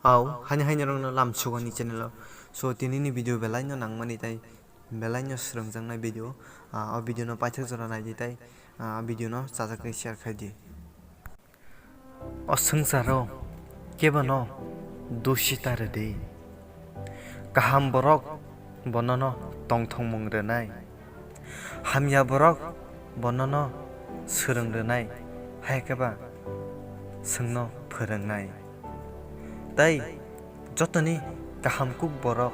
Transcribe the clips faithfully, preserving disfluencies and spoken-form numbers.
Au, hani haini rokno lam sugani channel o. So, tini ni video belai no nangmani tai belai no swrwngjaknai video. Ah, o video no paithak jora naidi tai, ah, video no chajak khe share khai di. O swngcharo kebo no dusi ta rwdi. Kaham borok bono no tongthokmung rwnai. Hamya borok bono no swrwng rwnai, hai khe ba chwngno phwrwngnai. Tei jotoni kaham kuk borok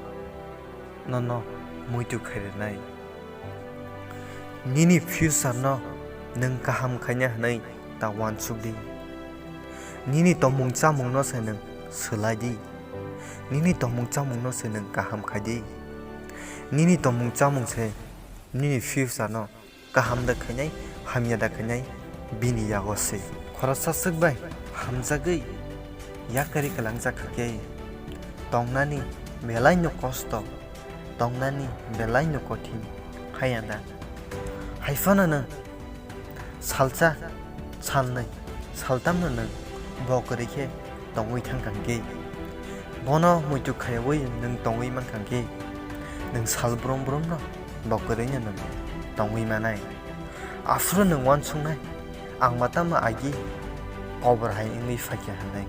nono muitu khai rwnai. Nini future no nwng kaham khaina hwnwi ta uansuk di. Nini tongmung chamung no se nwng swlai di. Nini tongmung chamung no se nwng kaham khai di. Nini tongmung chamung se nini future no kaham da khainai, hamya da khainai bini yago se. Khoroksa swk bai hamjagwi yakarwi kwlangjak kha khe tongnani belai no kosto, tongnani belai no kothin, haya da? Hai phano nwng salsa, salnwi, saltamno nwng bo kwrwi khe tongwi thang kha khe, bono muitu khaiwi nwng tongwi man kha khe, nwng sal brum brumno bo kwrwino nwng tongwi manai. Aphuru nwng uansuknai, ang ma tamo agi kobor hai wngwi phaikha hwnwi.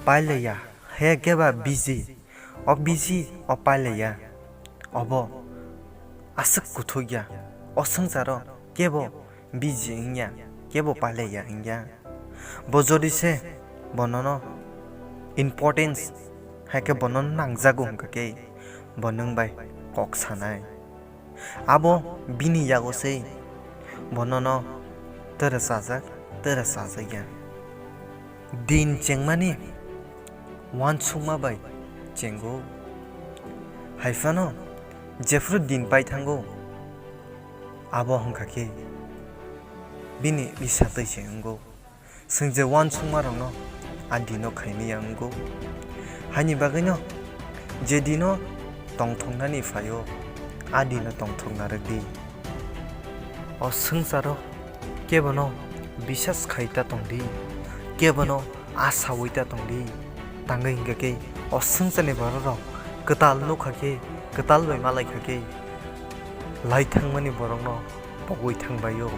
Pailaiya, haya khe ba busy, o busy, o pailaiya, obo aswk kuthukya, o swngcharo kebo busy wngya, kebo pailaiya wngya. Bo jodi se bonono importance, hai khe bono nangjago hwnkha khe, bo nwng bai kok sanai. Abo bini yago se bonono tere chajak, tere chajakya. Din chengmani uansukma bai chengo. Hai phano jephru din pai thango, abo hwnkha khe bini bisa twi se wngo. Chwng je uansukmarokno a dino khaimaya wngo. Haini bagwino je dino tongthoknani phaio, a dino tongthok narwk di. O swngcharo kebono bisas khai ta tong di, kebono asaui ta tong di. Tangwi hwnkha khe o swngcharni bororok kwtal nukha khe, kwtal bai malai kha khe, lai thangmani borokno pogwi thangbaio.